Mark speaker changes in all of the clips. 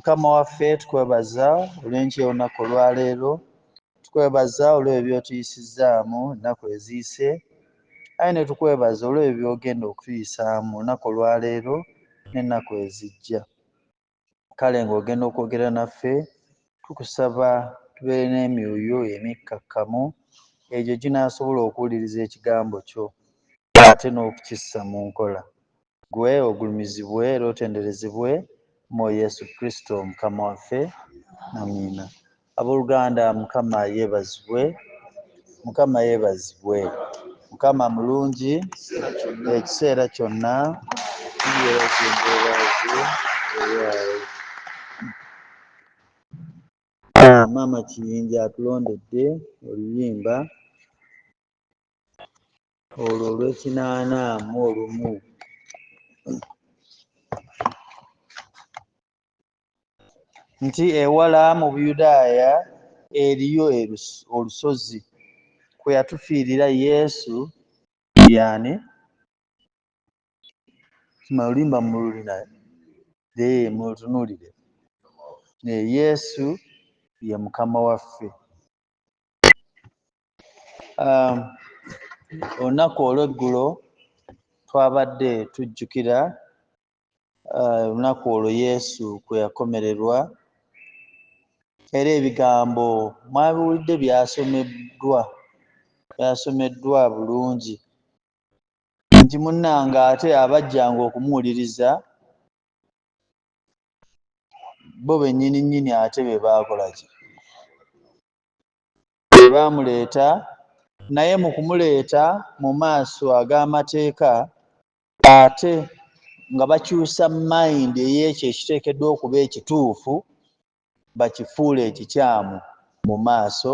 Speaker 1: Mukama waffe, tukwebaza olw'enkya y'olunaku olwaleero, tukwebaza olw'ebyo by'otuyisizzaamu ennaku eziyise, aye ne tukwebaza olw'ebyo by'ogenda okutuyisaamu olunaku olwaleero n'ennaku ezijja. Kale ng'ogenda okwogera naffe, tukusaba tubeere n'emyoyo emikkakkamu egyo ginaasobola okuwuliriza ekigambo kyo ate n'okukissa mu nkola. Ggwe ogulumizibwe era otenderezebwe mu Yesu Kristo Mukama waffe. Amiina. Abooluganda, Mukama yeebazibwe. Mukama yeebazibwe. Mukama mulungi ekiseera kyonna. Maama Kiyingi atulondedde oluyimba olwo olw'ekinaana mu olumu. Nti ewala mu Buyudaaya eriyo olusozi kwe yatufiirira Yesu y'ani? Oluyimba mululina? Ee, mulutunuulire. Yesu ye Mukama waffe. Olunaku olw'eggulo twabadde tujjukira olunaku olwo Yesu kwe yakomererwa, era ebigambo mwabiwulidde byasomeddwa bulungi nti munnange ate abajjanga okumuwuliriza bo bennyini nnyini ate be baakola ki? Be baamuleeta, naye mu kumuleeta mu maaso ag'amateeka ate nga bakyusa mind ey'ekyo ekiteekeddwa okuba ekituufu bakifuule ekikyamu mu maaso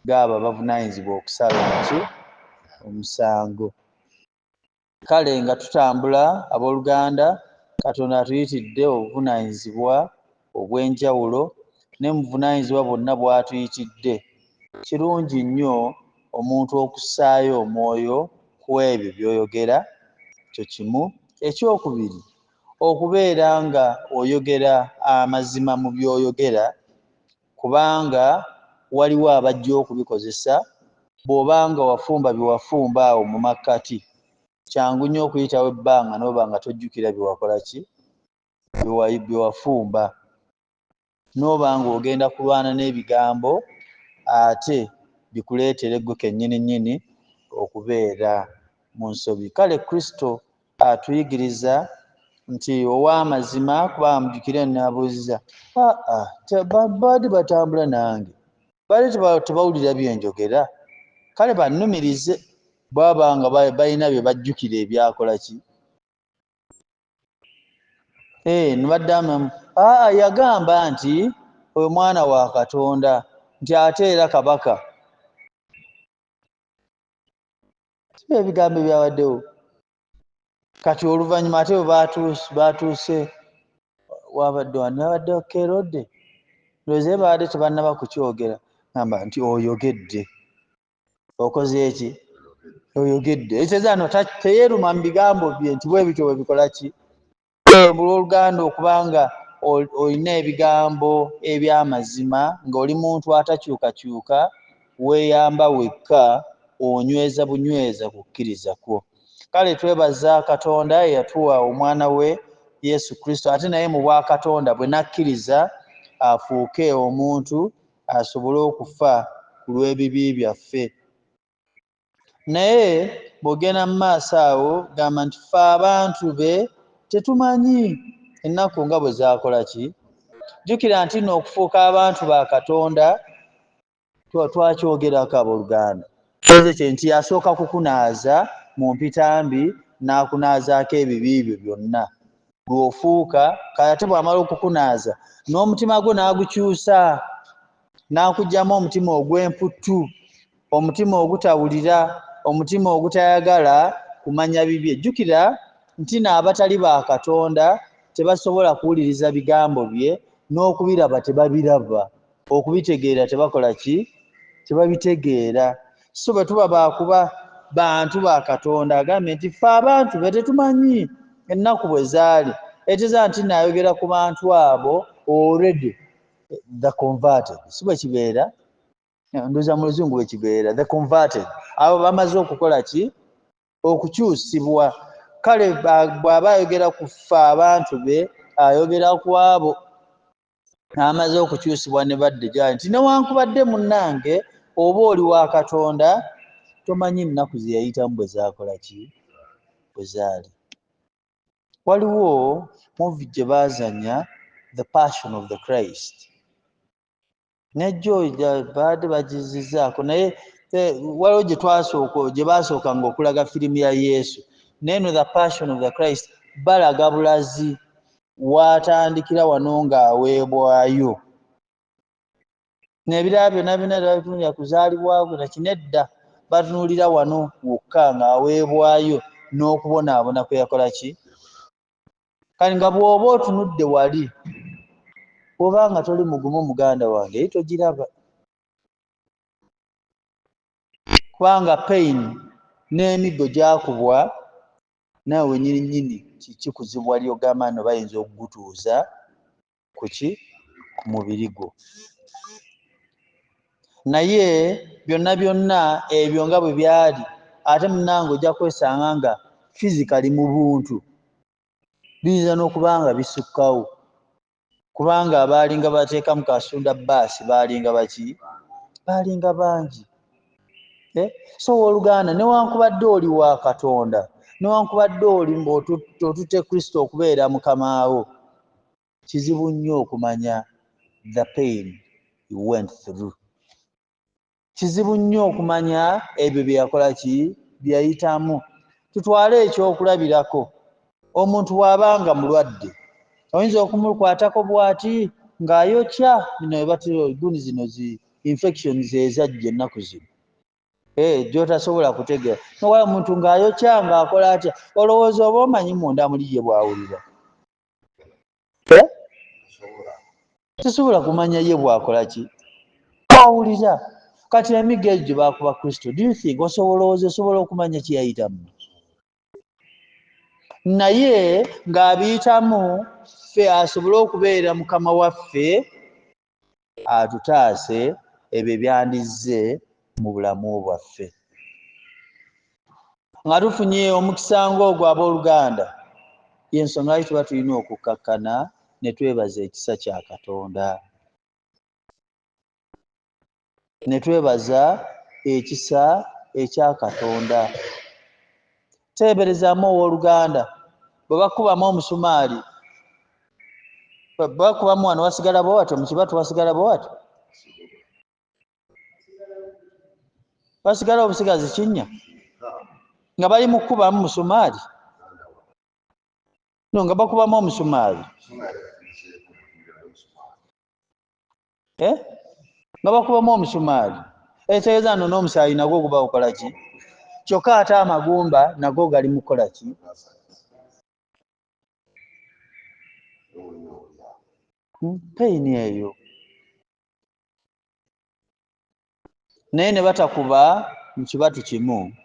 Speaker 1: g'abo abavunaanyizibwa okusala ki omusango. Kale nga tutambula abooluganda, Katonda atuyitidde obuvunaanyizibwa obw'enjawulo, ne mu buvunaanyizibwa bwonna bw'atuyitidde, kirungi nnyo omuntu okussaayo omwoyo ku ebyo by'oyogera, ekyo kimu. Ekyokubiri, okubeera nga oyogera amazima mu by'oyogera, kubanga waliwo abajja okubikozesa. Bw'oba nga wafumba bye wafumba awo mu makkati, kyangu nnyo okuyitawo ebbanga n'oba nga tojjukira bye wakola ki, bye wafumba, n'oba ng'ogenda kulwana n'ebigambo ate bikuleetere ggwe kennyini nnyini okubeera mu nsobi. Kale Kristo atuyigiriza nti ow'amazima, kuba mujjukire nnabuuziza, aa babadde batambula nange, baali tebawulira bye njogera, kale bannumirize baba nga balina bye bajjukira ebyakola ki. Ne baddamu, aa yagamba nti oyo mwana wa Katonda, nti ate era kabaka. Si ebigambo ebyabaddewo. Kati oluvannyuma ate bwe baatuuse wabadde wani, wabadde Kerode, ndowooza babadde tebannaba kukyogera, gamba nti oyogedde, okoze eki, oyogedde. Ekitegeeza no teyeeruma mu bigambo bye nti bwe bityo bwe bikola ki. Olw'oluganda, okubanga olina ebigambo eby'amazima ng'oli muntu atakyukakyuka, weeyamba wekka, onyweza bunyweza kukkiriza kwo. Kale twebaza Katonda eyatuwa omwana we Yesu Kristo, ate naye mu bwakatonda bwe n'akkiriza afuuke omuntu asobole okufa ku lw'ebibi byaffe. Naye bw'ogenda mu maaso awo gamba nti ffe abantu be tetumanyi ennaku nga bwe zaakola ki. Jjukira nti nno okufuuka abantu ba Katonda twakyogerako abooluganda. Kye nti asooka kukunaaza mu mpitambi n'akunaazaako ebibi byo byonna. Lw'ofuuka, kale ate bw'amala okukunaaza n'omutima gwo n'agukyusa, n'akuggyamu omutima ogw'emputtu, omutima ogutawulira, omutima ogutayagala kumanya bibye. Jjukira nti n'abatali ba Katonda tebasobola kuwuliriza bigambo bye, n'okubiraba tebabiraba, okubitegeera tebakola ki, tebabitegeera. So bwe tuba baakuba bantu ba Katonda, agambye nti ffe abantu be tetumanyi ennaku bwe zaali. Etegeeza nti naayogera ku bantu abo Already the converted, si bwe kibeera? Ndowooza mu Luzungu bwe kibeera, the converted, abo bamaze okukola ki? Okukyusibwa. Kale bw'aba ayogera ku ffe abantu be, ayogera ku abo amaze okukyusibwa ne badde gyali, nti newankubadde munnange oba oli wa Katonda, tomanyi nnaku ze yayitamu bwe zaakola ki, bwe zaali. Waliwo movie gye baazanya, The Passion of the Christ, nejjo baadde bagizizzaako, naye waliwo gye twasooka, gye baasookanga okulaga firimu ya Yesu. Naye no, The Passion of the Christ balaga bulazi waatandikira wano ng'aweebwayo, n'ebirala byonna byonna tebabitunuulira kuzaalibwako nakinedda, batunuulira wano wokka ng'aweebwayo n'okubonaabona kwe yakola ki. Kale nga bw'oba otunudde wali, bw'oba nga toli mugumu, muganda wange, eri togiraba, kubanga pain n'emiggo gyakubwa naawe wenyini nyini kikuzibwa lyogamba no bayinza okugutuuza kuki ku mubiri gwo. Naye byonna byonna ebyo nga bwe byali, ate munnange ojja kwesanga nga physically mu buntu biyinza n'okuba nga bisukkawo, kubanga abaalinga bateekamu kasunda baasi baalinga baki, baalinga bangi. So owooluganda, newankubadde oli wa Katonda, newankubadde oli otutte Kristo okubeera mukamaawo, kizibu nnyo okumanya the pain he went through. Kizibu nnyo okumanya ebyo bye yakola ki, bye yayitamu. Tutwale ekyokulabirako, omuntu bw'aba nga mulwadde, oyinza okumukwatako bw'ati ng'ayokya. Bino gundi zino zi infections ezajja ennaku zino gy'otasobola kutegeera. Nowala omuntu ng'ayokya ng'akola atya, olowooza oba omanyi munda muli ye bw'awulira? Tosobola kumanya ye bw'akola ki, bw'awulira. Kati emiggo egyo gye baakuba Kristo, do you think osobola, olowooza osobola okumanya kye yayitamu? Naye ng'abiyitamu ffe asobole okubeera mukama waffe, atutaase ebyo ebyandizze mu bulamu bwaffe. Nga tufunye omukisa ng'ogwo, abooluganda, y'ensonga lwaki tuba tulina okukkakkana ne twebaza ekisa kya Katonda, ne twebaza ekisa ekya Katonda. Teeberezaamu, owooluganda, bwe bakubamu omusumaali, bakubamu wano wasigala bwe watyo, mu kibatu wasigala bwe watyo, wasigala obusigazi kinnya nga bali mu kukubamu musumaali, no nga bakubamu omusumaali, nga bakubamu omusumaali, ekitegeeza no n'omusaayi nagwo guba gukola ki? Kyokka ate amagumba nago gali mu kukola ki? Peyini eyo. Naye ne batakuba mu kibatu kimu,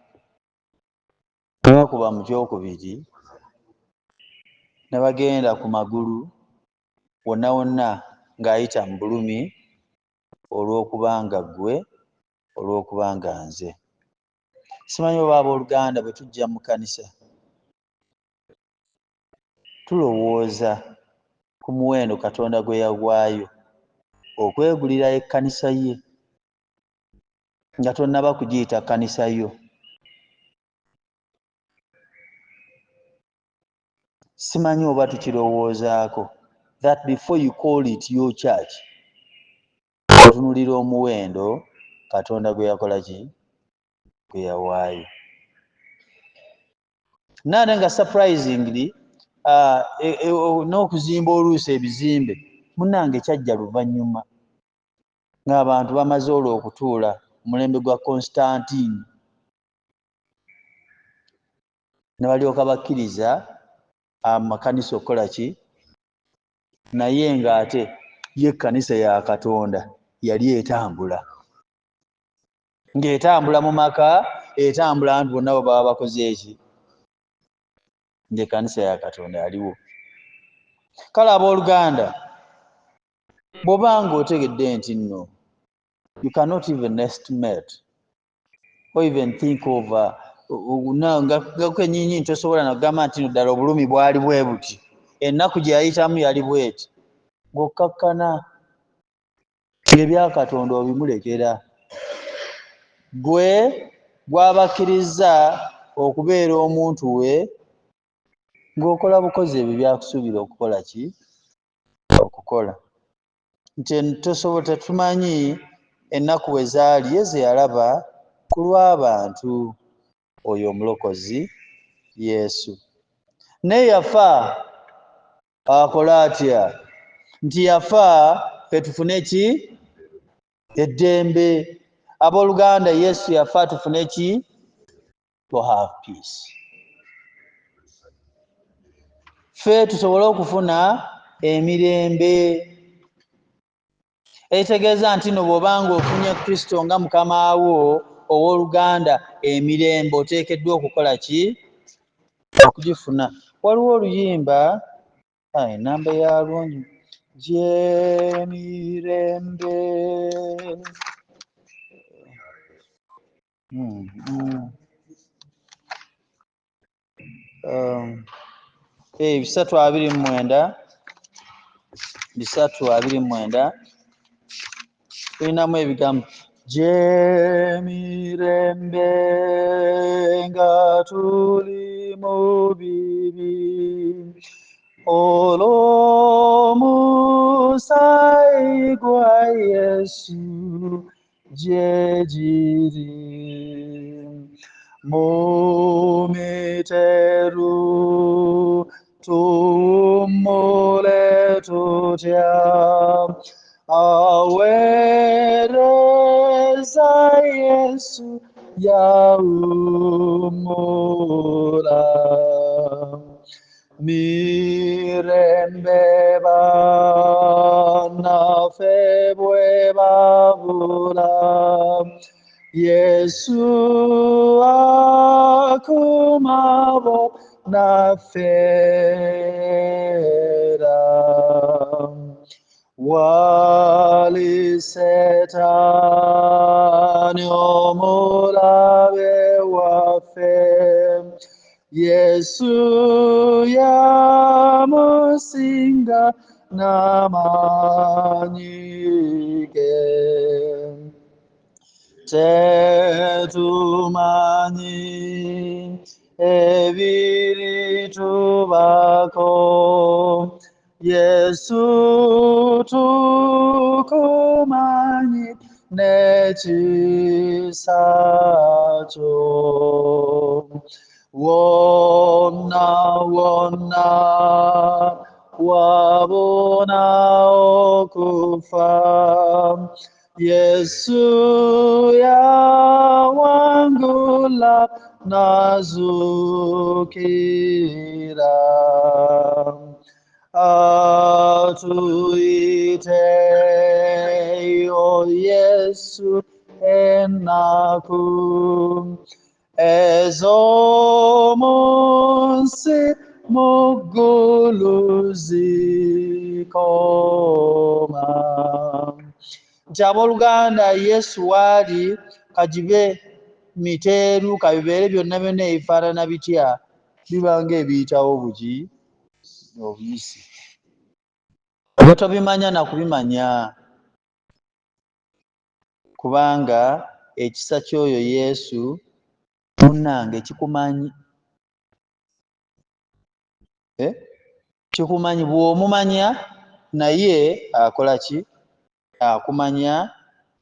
Speaker 1: ne bakuba mu kyokubiri, ne bagenda ku magulu wonna wonna, ng'ayita mu bulumi olw'okubanga ggwe, olw'okubanga nze. Simanyi oba abooluganda bwe tujja mu kkanisa tulowooza ku muwendo Katonda gwe yawaayo okwegulira ekkanisa ye nga tonnaba kugiyita kkanisa yo. Simanyi oba tukirowoozaako that before you call it your church, otunulira omuwendo Katonda gwe yakola ki, gwe yawaayo. Naate nga surprisingly n'okuzimba oluusi ebizimbe, munnange, kyajja luvannyuma ng'abantu bamaze olwo okutuula omulembe gwa Constantine, ne balyoka bakkiriza amakanisa okukola ki. Naye ng'ate ye ekkanisa ya Katonda yali etambula, ng'etambula mu maka, etambula abantu bonna bwe baba bakoze eki, ng'ekkanisa ya Katonda yaliwo. Kale abooluganda, Bw'obanga otegedde nti nno you cannot even estimate or even think of nga kenyinyi tosobola nagamba nti no ddala obulumi bwali bwe buti, ennaku gye yayitamu yali bweti, ng'okkakkana ebya Katonda obimulekera. Gwe gw'abakkiriza okubeera omuntu we, ng'okola bukozi ebyo byakusuubira okukola ki? Okukola. Nti tosobola, tetumanyi ennaku bwe zaali ye ze yalaba ku lw'abantu, oyo omulokozi Yesu. Naye yafa akola atya? Nti yafa ffe tufune ki? Eddembe. Abooluganda, Yesu yafa tufune ki? To have peace. Ffe tusobole okufuna emirembe. Ekitegeeza nti no bw'obanga ofunye Kristo nga Mukama wo, owooluganda, emirembe oteekeddwa okukola ki? Okugifuna. Waliwo oluyimba, enamba yaalwo gy'emirembe. 329, 329, tulinamu ebigambo gy'emirembe nga tuli mu bibi, olw'omusaayi gwa Yesu gye giri mu miteru, tuwummule tutya, aweereza Yesu yawummula. Mirembe bannaffe bwe babula, Yesu akumabo naffe era. Wali Setaani omulabe waffe, Yesu yamusinga n'amaanyi ge. Tetumanyi ebiritubaako, Yesu tukumanyi n'ekisa kyo. Wonna wonna wabona okufa, Yesu yawangula n'azuukira. Atuyiteyo Yesu ennaku ez'omu nsi mu ggulu zikoma. Nti abooluganda, Yesu waali, kagibe miteeru, kabibeere byonna byonna ebifaanana bitya, biba ng'ebiyitawo buki obuyisi, oba tobimanya na kubimanya, kubanga ekisa ky'oyo Yesu munnange kikumanyi. Kikumanyi bw'omumanya, naye akola ki? Akumanya,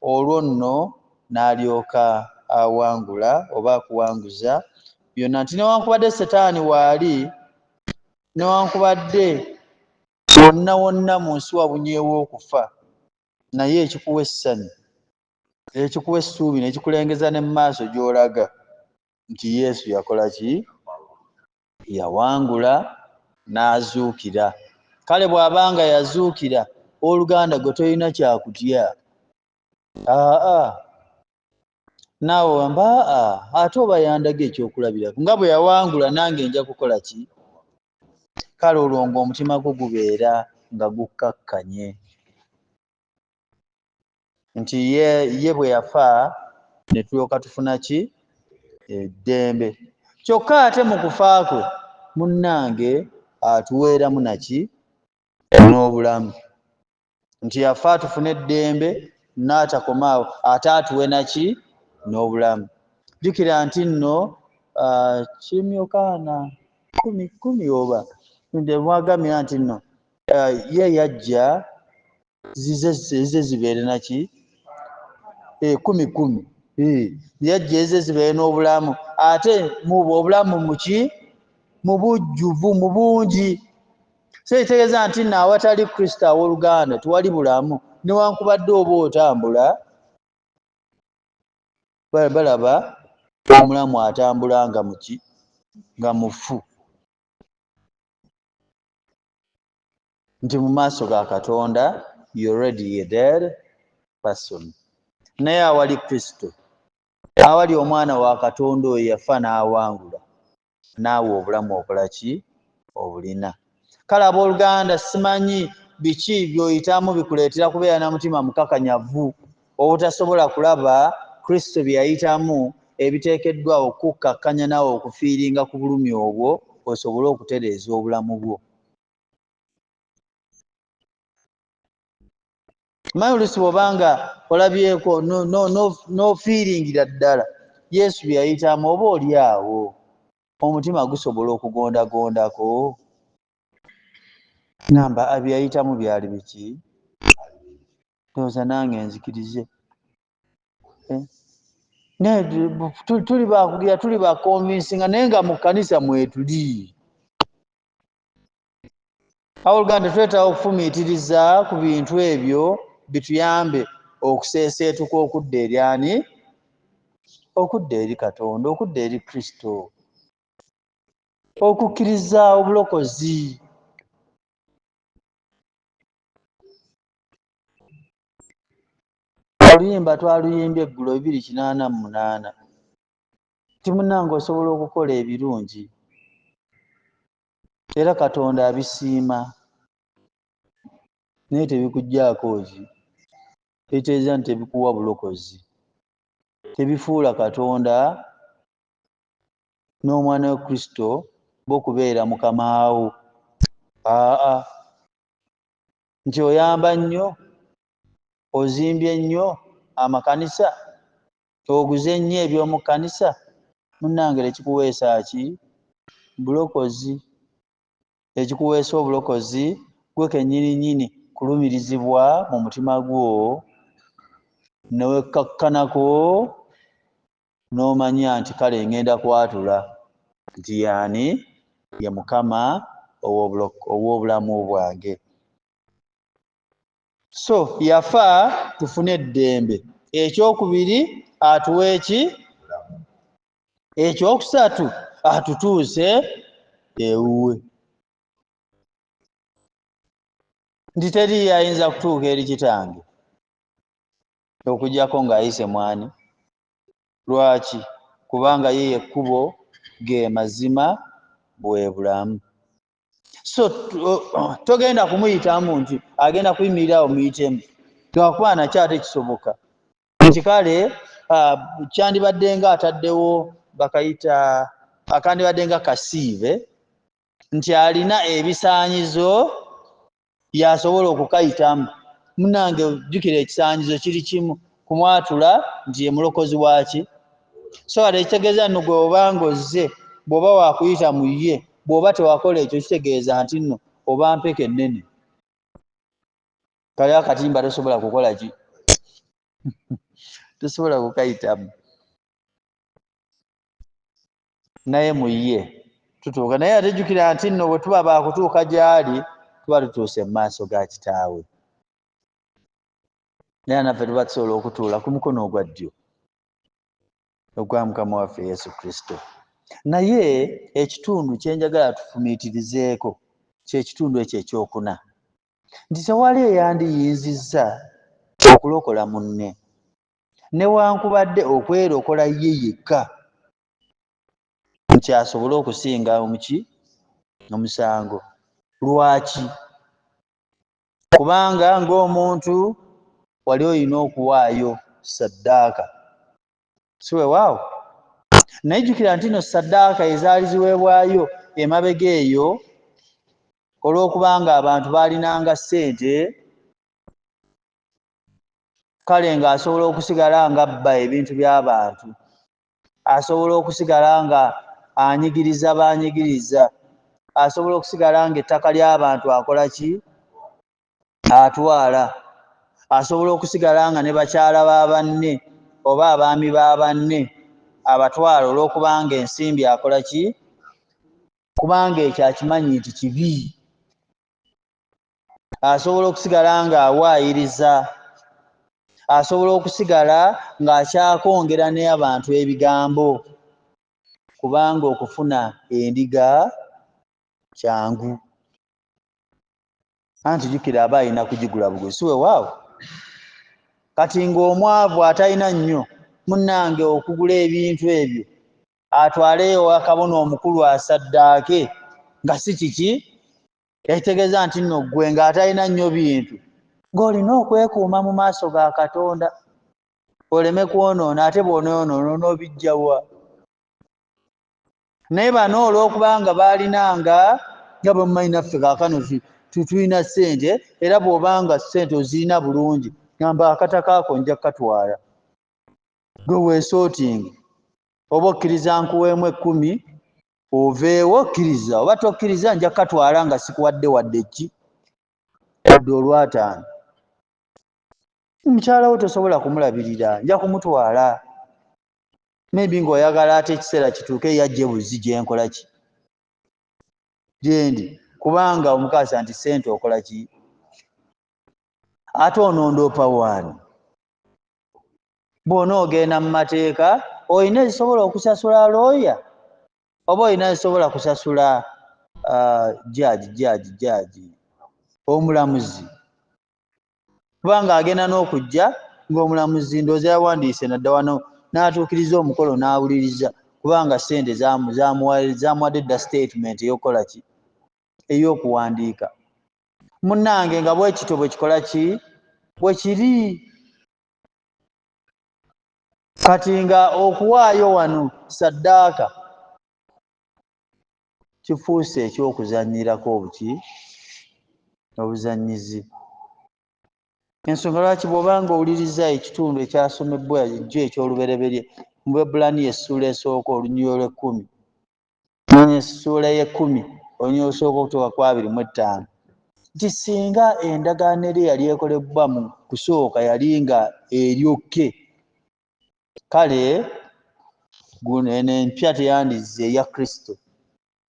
Speaker 1: olwo nno n'alyoka awangula oba akuwanguza byonna. Nti newankubadde Setaani waali, newankubadde wonna wonna mu nsi wabunyeewo okufa, naye ekikuwa essanyu, ekikuwa essuubi, n'ekikulengeza ne mu maaso gy'olaga nti Yesu yakola ki? Yawangula n'azuukira. Kale bw'abanga yazuukira, owooluganda, gwe tolina kyakutya. Aa, naawe wamba aa, ate oba yandaga ekyokulabirako nga bwe yawangula, nange nja kukola ki? Kale olwo ng'omutima gwo gubeera nga gukkakkanye. Nti ye bwe yafa ne tulyoka tufuna ki? Eddembe. Kyokka ate mu kufa kwe munnange atuweeramu naki? N'obulamu. Nti yafa tufune eddembe, n'atakomaawo ate atuwe naki? N'obulamu. Jjukira nti nno kiri Yokaana 10:10 oba mwagambira nti nno ye yajja zize zibeere naki? 10:10. Yajja ezize zibeere n'obulamu, ate mu obulamu muki? Mu bujjuvu, mu bungi. So ekitegeeza nti nno awatali Kristo aw'oluganda tewali bulamu, newankubadde oba otambula balaba omulamu atambula nga muki? Nga mufu. Nti mu maaso ga Katonda you already a dead person. Naye awali Kristo, awali omwana wa Katonda oyo yafa n'awangula, naawe obulamu okola ki? Obulina. Kale abooluganda, simanyi biki by'oyitamu bikuleetera kubeera na mutima mukakanyavu obutasobola kulaba Kristo bye yayitamu ebiteekeddwa okukkakkanya naawe okufiiringa ku bulumi obwo osobole okutereeza obulamu bwo. Manyi oluusi bw'obanga olabyeko n'ofiiringira ddala Yesu bye yayitamu, oba oli awo omutima gusobola okugondagondako. Ngamba bye yayitamu byali biki? Ndowooza nange nzikirize. Naye tuli bakugira, tuli bakonvinsinga, naye nga mu kkanisa mwetuli. Abooluganda, twetaaga okufumiitiriza ku bintu ebyo bituyambe okuseeseetuka okudda eri ani? Okudda eri Katonda, okudda eri Kristo, okukkiriza obulokozi. Oluyimba twaluyimbye eggulo 288. Nti munnange osobola okukola ebirungi era Katonda abisiima, naye tebikuggyaako ki? Ekitegeeza nti tebikuwa bulokozi, tebifuula Katonda n'omwana wa Kristo bo kubeera mukamaawo. Aa, nti oyamba nnyo, ozimbye nnyo amakanisa, oguze nnyo eby'omu kkanisa, munnange tekikuweesa ki? Bulokozi. Ekikuweesa obulokozi gwe kennyini nnyini kulumirizibwa mu mutima gwo, ne wekkakkanako n'omanya nti kale ngenda kwatula nti yaani ye Mukama ow'obulamu bwange. So yafa tufune eddembe. Ekyokubiri atuwe ki? Ekyokusatu atutuuse ewuwe. Nti teriiyo ayinza kutuuka eri kitange okuggyako ng'ayise mwani. Lwaki? Kubanga ye yekkubo, ge mazima, bwe bulamu. So togenda kumuyitamu nti agenda kuyimirira awo muyitemu, lwakuba nakyo ate kisoboka nti kale kyandibadde nga ataddewo bakayita akandibadde nga kasiive nti alina ebisaanyizo yasobola okukayitamu. Munange jjukira ekisaanyizo kiri kimu, kumwatula nti ye mulokozi waaki. So kati ekitegeeza nno gwe obanga ozze bw'oba wakuyita mu ye, bw'oba tewakola ekyo kitegeeza nti nno oba mpeke nnene, kale akatimba tosobola kukola ki? Tosobola kukayitamu. Naye mu ye tutuuka. Naye ate jjukira nti nno bwe tuba baakutuuka gy'ali tuba tutuuse mu maaso ga kitaawe, naye naffe tuba tusobola okutuula ku mukono ogwa ddyo ogwa Mukama waffe Yesu Kristo. Naye ekitundu kye njagala tufumiitirizeeko ky'ekitundu ekyo ekyokuna, nti tewali eyandiyinzizza okulokola munne newankubadde okwerokola ye yekka nti asobole okusinga omuki omusango. Lwaki? Kubanga ng'omuntu Wali olina okuwaayo saddaaka, si weewaawo? Naye jjukira nti no saddaaka ezaali ziweebwayo emabega eyo, olw'okubanga abantu baalinanga ssente, kale ng'asobola okusigala ng'abba ebintu by'abantu, asobola okusigala nga anyigiriza b'anyigiriza, asobola okusigala ng'ettaka ly'abantu akola ki? Atwala. Asobola okusigala nga ne bakyala ba banne oba abaami ba banne abatwala, olw'okubanga ensimbi akola ki? Kubanga ekyo akimanyi nti kibi. Asobola okusigala ng'awaayiriza, asobola okusigala ng'akyakwongera n'abantu ebigambo, kubanga okufuna endiga kyangu. Anti jjukira, aba alina kugigula buguzi, si weewaawo? Kati ng'omwavu atalina nnyo, munnange, okugula ebintu ebyo atwaleyo wa kabona omukulu asaddaake nga si kiki, ekitegeeza nti nno ggwe ng'atalina nnyo bintu ng'olina okwekuuma mu maaso ga Katonda oleme kwonoona, ate bw'onoonoona onoobijjawa? Naye bano olw'okubanga baalinanga, nga bwe mumanyi naffe kaakano tulina ssente, era bw'obanga ssente ozirina bulungi, gamba akataka ako nja kukatwala, gwe weesootinga, oba okkiriza nkuweemu 10 oveewo, okkiriza oba tokkiriza, nja kukatwala nga sikuwadde wadde ki, wadde olwataano. Mukyala wo tosobola kumulabirira, nja kumutwala. Maybe ng'oyagala ate ekiseera kituuke yajje buzi gyenkola ki, gyendi, kubanga omukasa nti ssente okola ki, ate onondoopa waani? Bw'onoogenda mu mateeka, olina ezisobola okusasula looya oba olina ezisobola kusasula judge, omulamuzi, kubanga agenda n'okujja ng'omulamuzi ndowooza yawandiise nadda wano n'atuukiriza omukolo n'awuliriza, kubanga ssente zamuwadde dda statement ey'okukola ki, ey'okuwandiika. Munnange, nga bwe kityo bwe kikola ki, bwe kiri. Kati nga okuwaayo wano saddaaka kifuuse ekyokuzannyirako obuki, obuzannyizi. Ensonga lwaki bw'obanga owuliriza ekitundu ekyasomebwa ejjo eky'olubereberye mu Baebbulaniya essuula esooka olunyiriri olw'ekkumi, essuula y'ekkumi olunyiriri olusooka okutuuka ku 25, nti singa endagaano eri yali ekolebwa mu kusooka yali nga eryokke, kale guno eno empya teyandizze eya Kristo.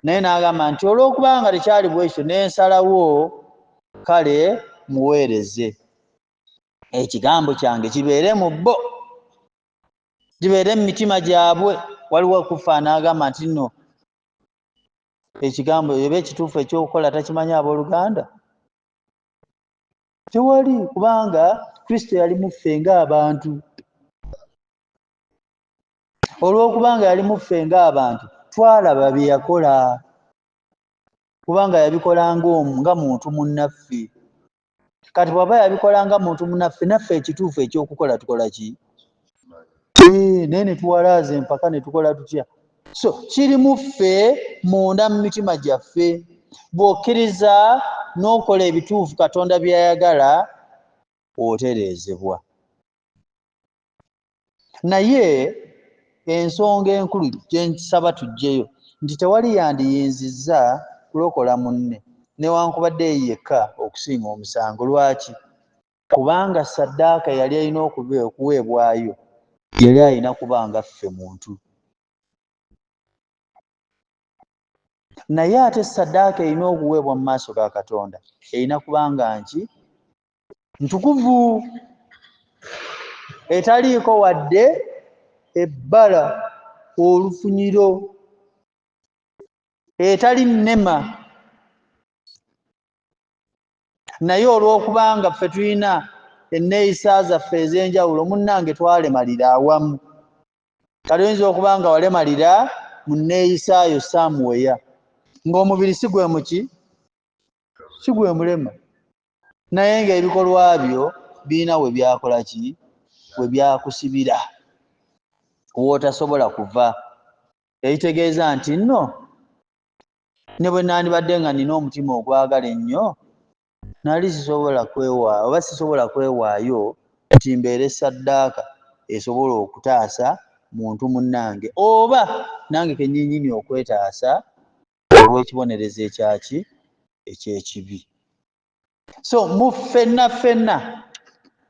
Speaker 1: Naye n'agamba nti olw'okubanga tekyali bwekityo, n'ensalawo kale muweereze, ekigambo kyange kibeere mu bo, kibeere mu mitima gyabwe. Waliwo okufa n'agamba nti nno ekigambo eba ekituufu ekyokukola takimanyi. Abooluganda, tewali, kubanga Kristo yali muffe ng'abantu. Olw'okubanga yali muffe ng'abantu, twalaba bye yakola, kubanga yabikola nga muntu munnaffe. Kati bw'aba yabikola nga muntu munnaffe, naffe ekituufu ekyokukola tukola ki? Naye ne tuwalaaza empaka ne tukola tutya? So kiri mu ffe munda mu mitima gyaffe. Bw'okkiriza n'okola ebituufu Katonda by'ayagala, otereezebwa. Naye ensonga enkulu gye nsaba tuggyeyo nti tewali yandiyinzizza kulokola munne newankubadde ye yekka okusinga omusango. Lwaki? Kubanga saddaaka yali alina okuweebwayo yali alina kuba nga ffe muntu, naye ate saddaaka erina okuweebwa mu maaso ga Katonda erina kuba nga nki? Ntukuvu, etaliiko wadde ebbala, olufunyiro, etali nnema. Naye olw'okubanga ffe tulina enneeyisa zaffe ez'enjawulo, munnange, twalemalira awamu. Kale oyinza okuba nga walemalira mu nneeyisaayo somewhere, ng'omubiri si gwe muki, si gwe mulema, naye ng'ebikolwa byo birina we byakola ki, we byakusibira w'otasobola kuva. Ekitegeeza nti nno ne bwe nandibadde nga nina omutima ogwagala ennyo, nali sisobola kwewaayo oba sisobola kwewaayo nti mbeere ssaddaaka esobola okutaasa muntu munnange oba nange kennyinnyini okwetaasa olw'ekibonerezo ekyaki eky'ekibi. So mu ffenna ffenna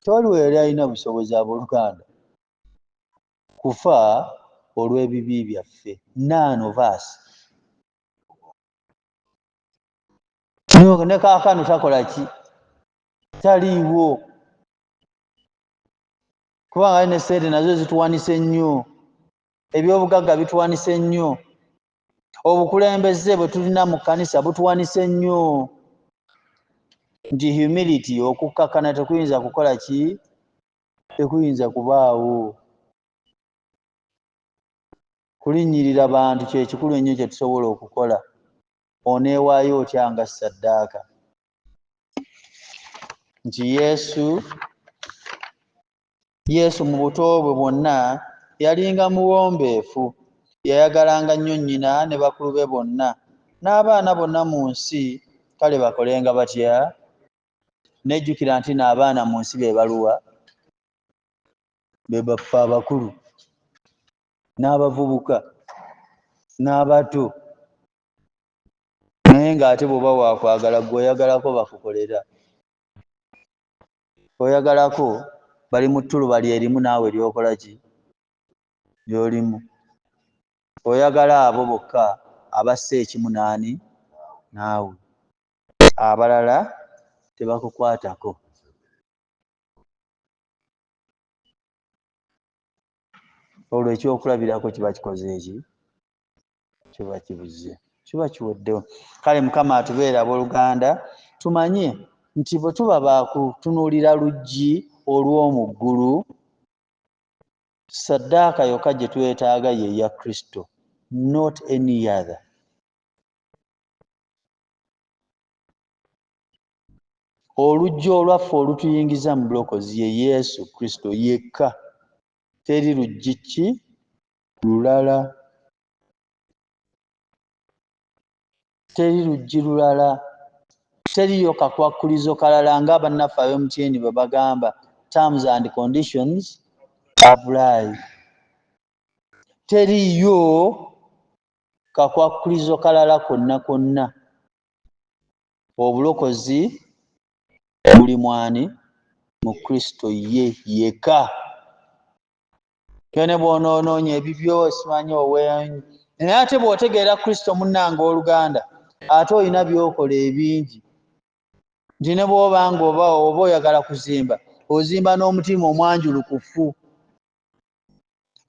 Speaker 1: tewaliwo yali alina busobozi, abooluganda, kufa olw'ebibi byaffe. None of us. Ne kaakano takola ki, taliiwo, kubanga ne ssente nazo zituwanise nnyo, ebyobugagga bituwanise nnyo, obukulembeze bwe tulina mu kkanisa butuwanise nnyo, nti humility, okukkakkana tekuyinza kukola ki, tekuyinza kubaawo. Kulinnyirira bantu kye kikulu ennyo kye tusobola okukola. Oneewaayo otya nga ssaddaaka? Nti Yesu mu buto bwe bwonna yalinga muwombeefu, yayagalanga nnyo nnyina ne bakulu be bonna n'abaana bonna mu nsi. Kale bakolenga batya? Nejjukira nti n'abaana mu nsi be baluwa? Be baffe abakulu n'abavubuka n'abato. Naye ng'ate bw'oba waakwagala, ggwe oyagalako bakukolera, oyagalako bali mu ttuluba lyerimu naawe ly'okola ki, ly'olimu. Oyagala abo bokka abassa ekimu naani naawe, abalala tebakukwatako. Olwo ekyokulabirako kiba kikoze eki, kiba kibuze, kiba kiweddewo. Kale Mukama atubeere, abooluganda, tumanye nti bwe tuba baakutunuulira luggi olw'omu ggulu, ssaddaaka yokka gye twetaaga ye ya Kristo, not any other. Oluggi olwaffe olutuyingiza mu bulokozi ye Yesu Kristo yekka, teri luggi ki lulala, teri luggi lulala, teriyo kakwakkulizo kalala nga bannaffe ab'emutyeni bwe bagamba, terms and conditions apply. Teriyo kakwakkulizo kalala konna konna. Obulokozi buli mwani? Mu Kristo ye yeka. Ne bw'onoonoonya ebibyo simanyi owe, naye ate bw'otegeera Kristo, munnange oluganda, ate olina by'okola ebingi, nti ne bw'oba nga oba oyagala kuzimba, ozimba n'omutima omwanjulukufu.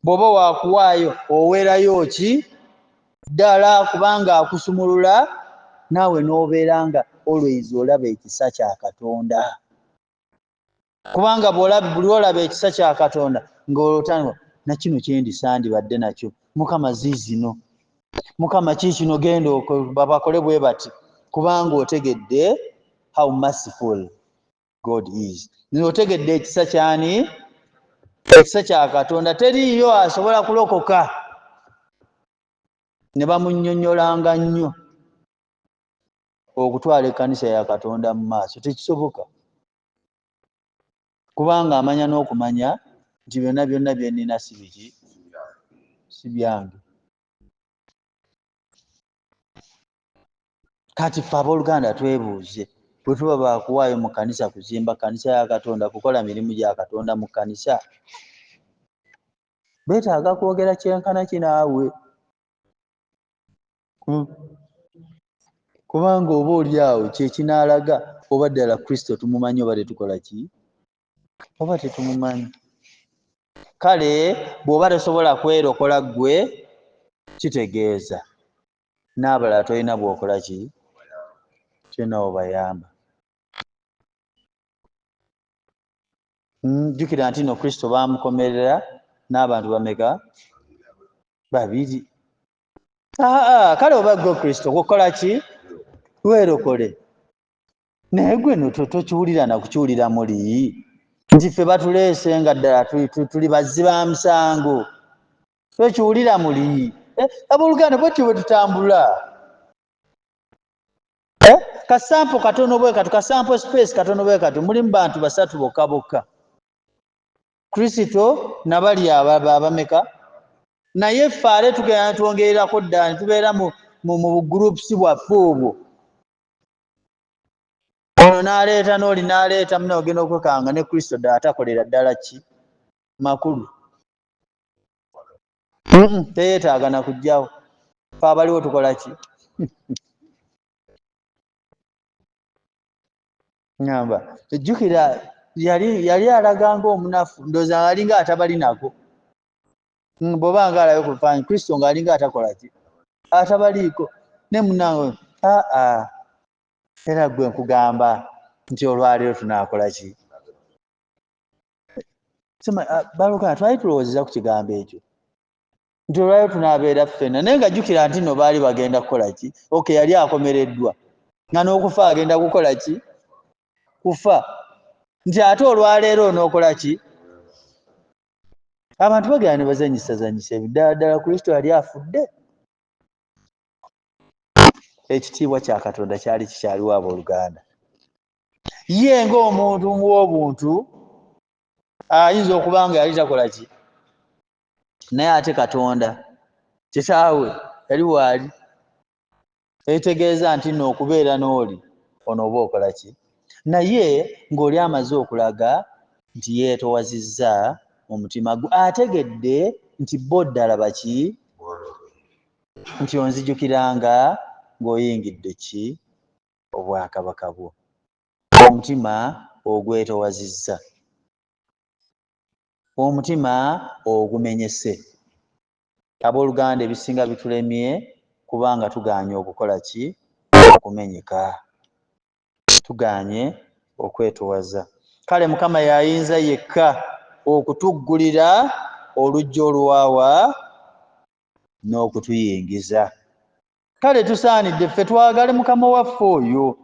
Speaker 1: Bw'oba waakuwaayo, oweerayo ki ddala, kubanga akusumulula naawe n'obeera nga always olaba ekisa kya Katonda. Kubanga buli olaba ekisa kya Katonda ng'olwotandika nakino kyendi sandibadde nakyo, Mukama ziizino, Mukama kiikino, genda babakole bwe bati, kubanga otegedde how merciful God is, otegedde ekisa kyani, ekisa kya Katonda. Teriiyo asobola kulokoka ne bamunnyonnyolanga nnyo okutwala ekkanisa ya Katonda mu maaso, tekisoboka, kubanga amanya n'okumanya nti byonna byonna bye nnina si biki, si byange. Kati ffe abooluganda twebuuze, bwe tuba baakuwaayo mu kkanisa kuzimba kkanisa ya Katonda, kukola mirimu gya Katonda mu kkanisa, beetaaga kwogera kyenkana ki naawe? Kubanga oba oli awo kyekinaalaga oba ddala Kristo tumumanyi oba tetukola ki, oba tetumumanyi. Kale bw'oba tosobola kwerokola ggwe, kitegeeza n'abalala tolina bw'okola ki, tolina obayamba. Jjukira nti no Kristo baamukomerera n'abantu bameka? Babiri. Aa, kale oba gwe Kristo, kukola ki, weerokole, naye gwe no tokiwulira na kukiwulira muli. Nti ffe batuleese nga ddala tuli bazzi ba musango. Twekiwulira muli. Abooluganda, bwetyo bwe tutambula. Kasampo katono bwe kati, kasampo space katono bwe kati, mulimu bantu basatu bokka bokka. Kristo nabali abameka, naye ffe ate tugenda twongererako ddala ne tubeera mu groups bwaffe obwo. Ono n'aleeta n'oli n'aleeta, muna ogenda okwekanga ne Kristo ddala atakolera ddala ki makulu. Teyeetaaga na kujjawo. Ffe abaliwo tukola ki? Ngamba ejjukira yali alaga ng'omunafu, ndowooza alinga atabalinako. Bw'oba nga alabe ku bifaananyi, Kristo ng'alinga atakola ki, atabaliiko. Ne munnange, aa, era gwe nkugamba nti olwaleero tunaakola ki? Baluganda, twali tulowoozeza ku kigambo ekyo nti olwaleero tunaabeera ffenna, naye nga jjukira nti nno baali bagenda kukola ki? Okay, yali akomereddwa nga n'okufa agenda kukola ki? Kufa. Nti ate olwaleero onookola ki? Abantu bagenda ne bazanyisazanyisa ebyo. Ddala ddala Kristo yali afudde. Ekitiibwa kya Katonda kyali kikyaliwo, abooluganda. Ye ng'omuntu w'obuntu ayinza okuba nga yali takola ki, naye ate Katonda kitaawe yali waali. Ekitegeeza nti nno okubeera n'oli ono oba okola ki, naye ng'oli amaze okulaga nti yeetowazizza mu mutima gwe, ategedde nti bo ddala baki, nti onzijukiranga ng'oyingidde ki obwakabaka bwo. Omutima ogwetowazizza, omutima ogumenyese. Abooluganda, ebisinga bitulemye kubanga tugaanye okukola ki? Okumenyeka. Tugaanye okwetowaza. Kale Mukama yayinza yekka okutuggulira oluggi oluwaawa n'okutuyingiza. Kale tusaanidde ffe twagale Mukama waffe oyo,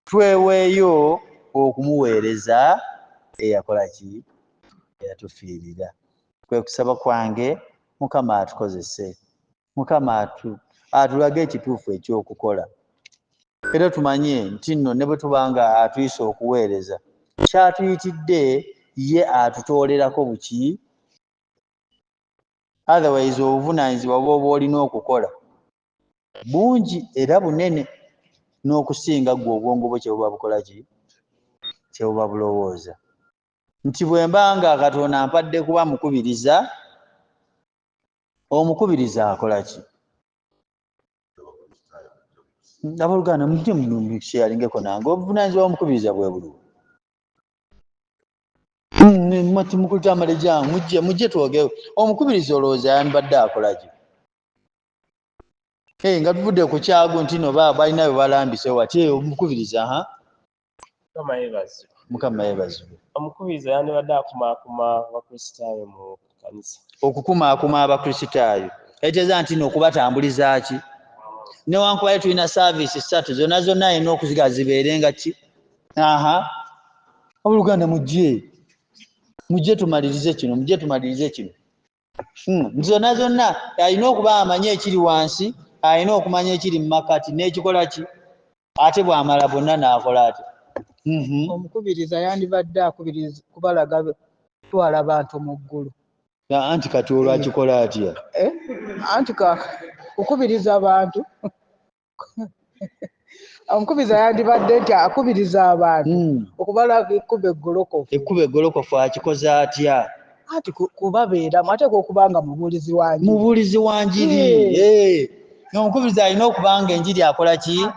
Speaker 1: tweweeyo okumuweereza eyakola ki? Eyatufiirira. Kwe kusaba kwange, Mukama atukozese, Mukama atulage ekituufu ekyokukola, era tumanye nti nno ne bwe tuba nga atuyise okuweereza, kyatuyitidde ye atutoolerako buki. Otherwise obuvunaanyizibwa bw'oba olina okukola bungi era bunene n'okusinga ggwe obwongo bwo kye buba bukola ki, kye buba bulowooza. Nti bwe mba nga Katonda ampadde kuba mukubiriza, omukubiriza akola ki? Abooluganda, mujje musharingeko nange. Obuvunaanyizibwa bw'omukubiriza bwe buliwo? Mukulu Tamale, jangu, mujje, mujje twogere. Omukubiriza olowooza yandibadde akola ki? Nga tuvudde ku kyagu nti no balina bwe balambise wati omukubiriza ha.
Speaker 2: Mukama yeebazibwe.
Speaker 1: Mukama yeebazibwe.
Speaker 2: Omukubiriza yandibadde akumaakuma Abakristaayo mu kkanisa.
Speaker 1: Okukumaakuma Abakristaayo ekitegeeza nti no okubatambuliza ki, newankubadde tulina service ssatu, zonna zonna alina okuziga zibeere nga ki. Aha, abooluganda, mujje, mujje tumalirize kino, mujje tumalirize kino. Zonna zonna alina okuba amanye ekiri wansi, alina okumanya ekiri mu makati n'ekikola ki, ate bw'amala bonna n'akola ati.
Speaker 3: Omukubiriza yandibadde akubiriza kubalaga kutwala bantu mu ggulu.
Speaker 1: Anti kati olwo akikola atya?
Speaker 3: Anti kukubiriza bantu, omukubiriza yandibadde nti akubiriza abantu okubalaga ekkubo eggolokofu.
Speaker 1: Ekkubo eggolokofu akikoze atya?
Speaker 3: Anti kubabeeramu, ateekwa okuba nga mubuulizi wa njiri.
Speaker 1: Mubuulizi wa njiri. Omukubiriza alina okuba nga enjiri akola ki?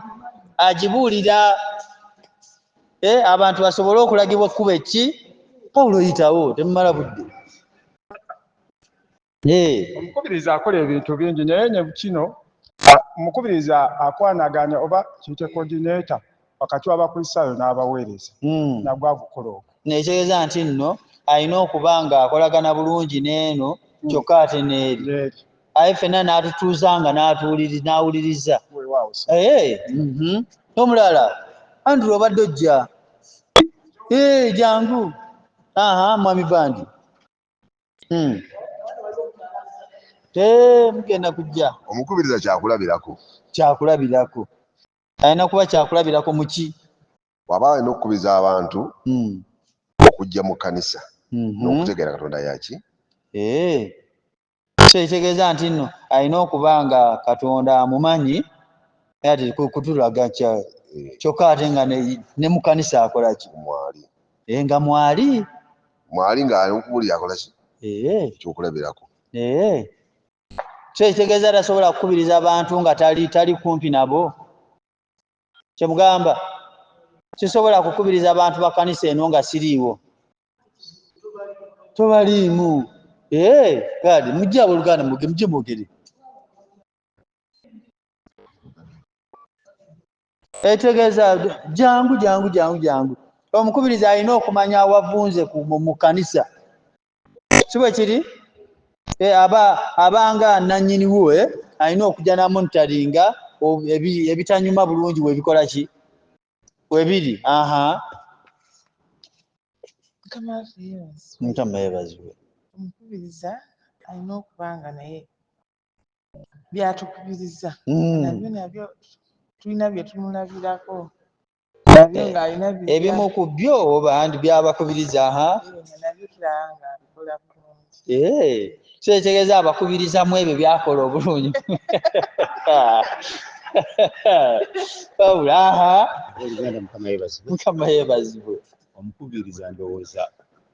Speaker 1: Agibuulira. Abantu basobole okulagibwa ekkubo eki. Pawulo, yitawo, temumala budde.
Speaker 4: Omukubiriza akola ebintu bingi, naye ne kino omukubiriza akwanaganya oba kiyite coordinator wakati w'Abakristaayo n'abaweereza. Nagwo agukola ogwo.
Speaker 1: Nekitegeeza nti nno alina okuba ng'akolagana bulungi n'eno, kyokka ate n'eri.
Speaker 4: N'eri.
Speaker 1: Aye ffenna n'atutuuza nga n'awuliriza.
Speaker 4: Weewaawo.
Speaker 1: Omulala, Andrew, obadde ojja. Jangu. Aha, mwami Bandi. Mugenda kujja.
Speaker 5: Omukubiriza kyakulabirako.
Speaker 1: Kyakulabirako. Alina kuba kyakulabirako mu ki?
Speaker 5: Bw'aba alina okukubiriza abantu okujja mu kkanisa n'okutegeera Katonda yaki.
Speaker 1: So ekitegeeza nti nno alina okuba nga Katonda amumanyi, ate kutulaga kyokka ate nga ne mu kkanisa akola ki?
Speaker 5: Mwali.
Speaker 1: Nga mwali.
Speaker 5: Mwali ng'ali okuwulira akola ki? Ekyokulabirako.
Speaker 1: So ekitegeeza tasobola kukubiriza abantu nga tali kumpi nabo. Kyemugamba sisobola kukubiriza abantu ba kkanisa eno nga siriiwo. Tobaliimu. Kale mujje abooluganda mujje mwogere. Etegeeza jangu jangu jangu jangu. Omukubiriza alina okumanya awavunze mu kkanisa. Si bwe kiri? Abanga nnannyiniwo, alina okujja n'amonitaringa ebitanyuma bulungi we bikola ki? We biri. Aha. Mukama yeebazibwe.
Speaker 6: Omukubiriza alina okuba nga naye byatukubiriza. Nabyo tulina bye tumulabirako.
Speaker 1: Ebimu ku byo oba byabakubiriza.
Speaker 6: Nabyo tulaba nga abikola bulungi.
Speaker 1: So ekitegeeza abakubiriza mu ebyo byakola obulungi. Wabula, aha.
Speaker 7: Abooluganda, Mukama yeebazibwe.
Speaker 1: Mukama yeebazibwe.
Speaker 7: Omukubiriza ndowooza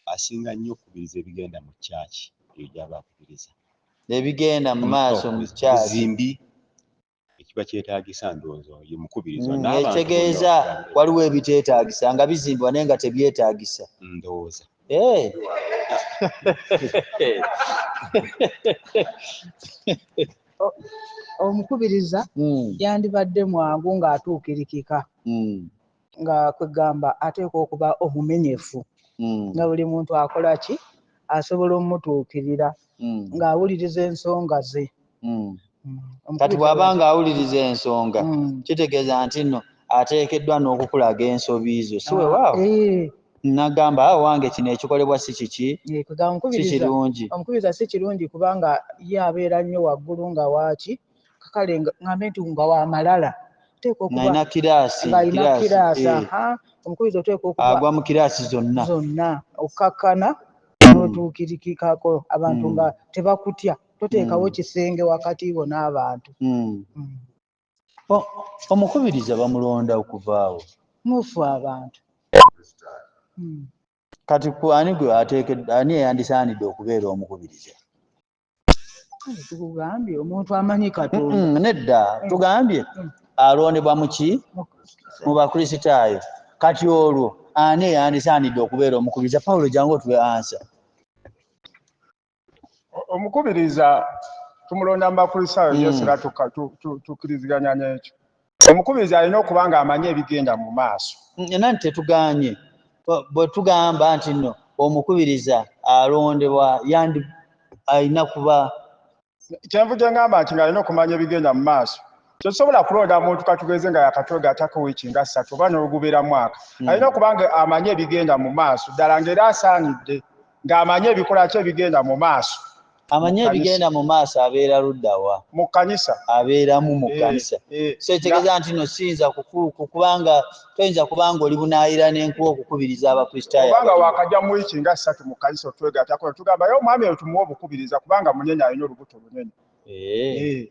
Speaker 7: asinga nnyo okukubiriza ebigenda mu kyaki eyo gy'aba akubiriza.
Speaker 1: Ebigenda mu maaso mu kyaki.
Speaker 7: Obuzimbi ekiba kyetaagisa ndowooza ye mukubiriza.
Speaker 1: Ekitegeeza waliwo ebiteetaagisa nga bizimbibwa naye nga tebyetaagisa.
Speaker 7: Ndowooza.
Speaker 3: Omukubiriza yandibadde mwangu ng'atuukirikika. Nga kwegamba ateekwa okuba omumenyefu. Nga buli muntu akola ki asobola omutuukirira ng'awuliriza ensonga ze.
Speaker 1: Kati bw'aba ng'awuliriza ensonga kitegeeza nti nno ateekeddwa n'okukulaga ensobi zo, si weewaawo? Nagamba wange kino ekikolebwa si kiki? Si kirungi.
Speaker 3: Omukubiriza si kirungi kubanga ye abeera nnyo waggulu nga waaki, kale ngambe nti nga wa malala.
Speaker 1: Ng'alina kiraasi.
Speaker 3: Omukubiriza oteekwa okuba
Speaker 1: agwa mu kiraasi zonna.
Speaker 3: Zonna okkakkana n'otuukirikikako abantu nga tebakutya. Toteekawo kisenge wakati wo n'abantu.
Speaker 1: Omukubiriza bamulonda okuvaawo.
Speaker 3: Mufu abantu.
Speaker 1: Kati ani gwe ateekeddwa, ani eyandisaanidde okubeera omukubiriza?
Speaker 3: Tukugambye omuntu amanyi Katonda.
Speaker 1: Nedda, tugambye alondebwa mu ki? Mu Bakristaayo. Kati olwo ani eyandisaanidde okubeera omukubiriza? Pawulo jangu otuwe ansa.
Speaker 4: Omukubiriza tumulonda mu Bakristaayo, Yesu era tukkiriziganya n'ekyo. Omukubiriza alina okuba ng'amanyi ebigenda mu maaso.
Speaker 1: Era nti tetugaanye. Bwe tugamba nti nno omukubiriza alondebwa yandi alina kuba
Speaker 4: kyenvudde ngamba nti ng'alina okumanya ebigenda mu maaso. Tosobola kulonda muntu katugeze nga yakatwegattako wiiki nga 3 oba n'ogubeera mwaka. Alina okuba nga amanyi ebigenda mu maaso ddala ng'era asaanidde ng'amanyi ebikola ki ebigenda mu maaso.
Speaker 1: Amanyi ebigenda mu maaso abeera ludda wa?
Speaker 4: Mu kkanisa.
Speaker 1: Abeeramu mu kkanisa. So ekitegeeza nti nno siyinza kubanga toyinza kubanga oli bunaayira n'enkuba okukubiriza Abakristaayo.
Speaker 4: Kubanga wakajja mu wiiki nga 3 mu kkanisa otwegattako tugamba ye omwami oyo tumuwe obukubiriza kubanga munene alina olubuto lunene.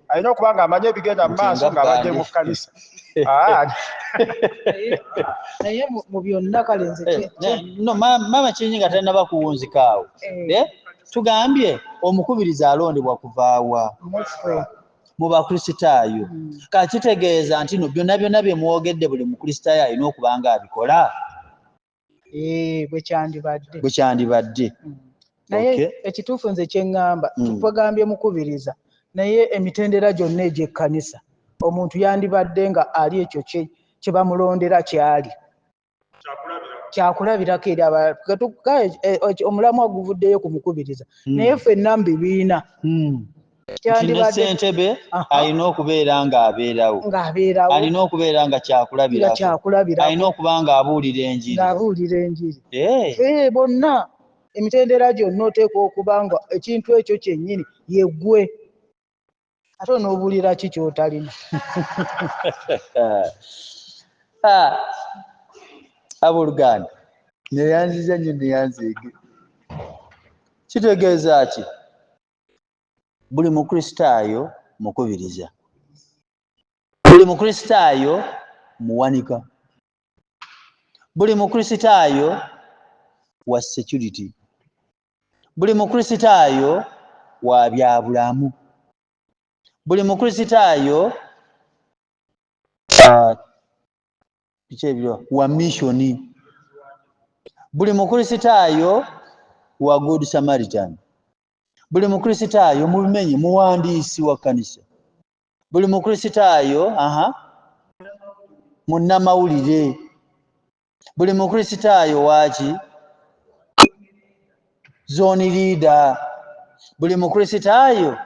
Speaker 4: Alina okuba ng'amanyi ebigenda mu maaso ng'abadde mu kkanisa.
Speaker 3: Naye mu byonna kale nze
Speaker 1: no maama kinyi nga tannaba kuwunzika awo. Tugambye omukubiriza alondebwa kuvaawa mu Bakristaayo. Kakitegeeza nti no byonna byonna bye mwogedde buli Mukristaayo alina okuba ng'abikola.
Speaker 3: Bwe kyandibadde.
Speaker 1: Bwe kyandibadde.
Speaker 3: Naye ekituufu nze kye ŋŋamba, tugambye mukubiriza, naye emitendera gyonna egy'ekkanisa omuntu yandibadde nga ali ekyo kye bamulondera kyali. Kyakulabirako eri abalala. Omulamwa guvuddeyo ku mukubiriza. Naye ffenna mu bibiina.
Speaker 1: Nti ne ssentebe alina okubeera ng'abeerawo. Alina okubeera nga kyakulabirako. Alina okuba ng'abuulira enjiri.
Speaker 3: Ng'abuulira enjiri. Bonna. Emitendera gyonna oteekwa okuba nga ekintu ekyo kyennyini yeggwe, ate onoobuulira ki ky'otalina?
Speaker 1: Ah, abooluganda, neyanziza nnyo, neyanzeege. Kitegeeza ki? Buli Mukristaayo mukubiriza, buli Mukristaayo muwanika, buli Mukristaayo wa security, buli Mukristaayo wa byabulamu, buli Mukristaayo biki ebiro wa missioni, buli Mukristaayo wa Good Samaritan, buli Mukristaayo mubimenye muwandiisi wa kkanisa, buli Mukristaayo aha munnamawulire, buli Mukristaayo waaki zone leader, buli Mukristaayo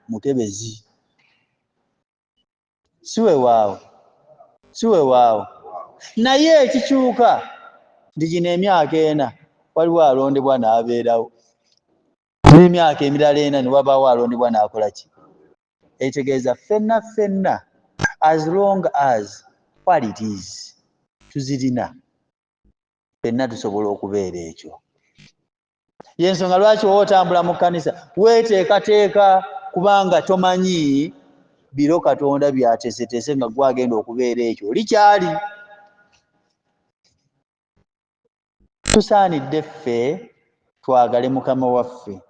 Speaker 1: mukebezi. Si weewaawo, si weewaawo? Naye ekikyuka nti gino emyaka 4 waliwo alondebwa n'abeerawo, n'emyaka emirala 4 ne wabaawo alondebwa n'akola ki. Ekitegeeza ffenna ffenna, as long as qualities tuzirina, ffenna tusobola okubeera ekyo. Yensonga lwaki oba otambula mu kkanisa weeteekateeka, kubanga tomanyi biro Katonda byateeseteese nga gwagenda okubeera ekyo oli kyali. Tusaanidde ffe twagale Mukama waffe,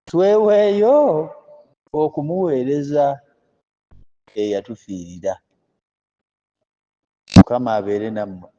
Speaker 1: tweweeyo okumuweereza eyatufiirira. Mukama abeere nammwe.